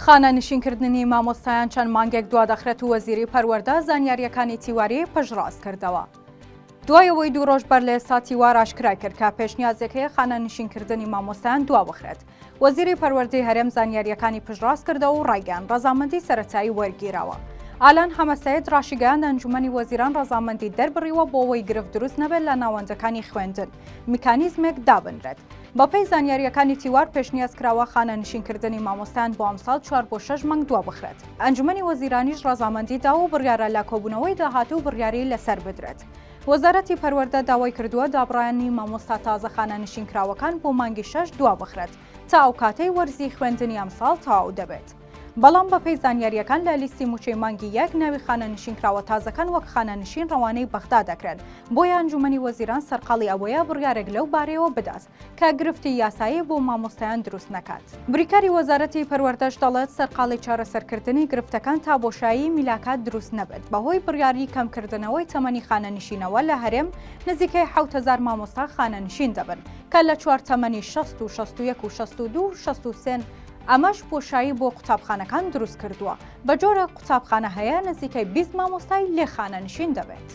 خانەنشینکردنی مامۆستایان چەند مانگێک دوادەخرێت و وەزیری پەروەردە زانیارییەکانی تیواری پشتڕاست کردەوە. دوای ئەوەی دوو ڕۆژ بەر لە ئێستا تیوار ئاشکرای کرد کە پێشنیازێک هەیە خانەنشینکردنی مامۆستایان دوابخرێت. وەزیری پەروەردەی هەرێم زانیارییەکانی پشتڕاست کردەوە و ڕایگەیاند ڕەزامەندی سەرەتایی وەرگیراوە. ئالان حەمەسەید ڕاشیگەیاند ئەنجومەنی وەزیران ڕەزامەندی دەربڕیوە بۆ ئەوەی گرفت دروست نەبێت لە ناوەندەکانی خوێندن میکانیزمێک دابنرێت. بەپێی زانیارییەکانی تیوار پێشنیاز کراوە خانەنشینکردنی مامۆستایان بۆ ئەمساڵ چوار بۆ شەش مانگ دوابخرێت. ئەنجومەنی وەزیرانیش ڕەزامەندی داوە و بڕیارە لە کۆبوونەوەی داهاتوو بڕیاری لەسەر بدرێت. وەزارەتی پەروەردە داوای کردووە دابڕانی مامۆستا تازە خانەنشینکراوەکان بۆ مانگی شەش دوابخرێت تا ئەو کاتەی وەرزی خوێندنی ئەمساڵ تەواو دەبێت. بەڵام بەپێی زانیارییەکان لە لیستی مووچەی مانگی یەک ناوی خانەنشینکراوە تازەکان وەک خانەنشین ڕەوانەی بەغدا دەکرێن، بۆیە ئەنجوومەنی وەزیران سەرقاڵی ئەوەیە بڕیارێک لەو بارەیەوە بدات کە گرفتی یاسایی بۆ مامۆستایان دروست نەکات. بریکاری وەزارەتی پەروەردەش دەڵێت، سەرقاڵی چارەسەرکردنی گرفتەکان تا بۆشایی میلاکات دروست نەبێت، بەهۆی بڕیاری کەمکردنەوەی تەمەنی خانەنشینەوە لە هەرێم نزیکەی 7000 مامۆستا خانەنشین دەبن کە لە چوار تەمەنی 60 و 61 و 62 و 63 ئەمەش بۆشایی بۆ قوتابخانەکان دروست کردووە، بە جۆرێک قوتابخانە هەیە نزیکەی 20 مامۆستای لێ خانەنشین دەبێت.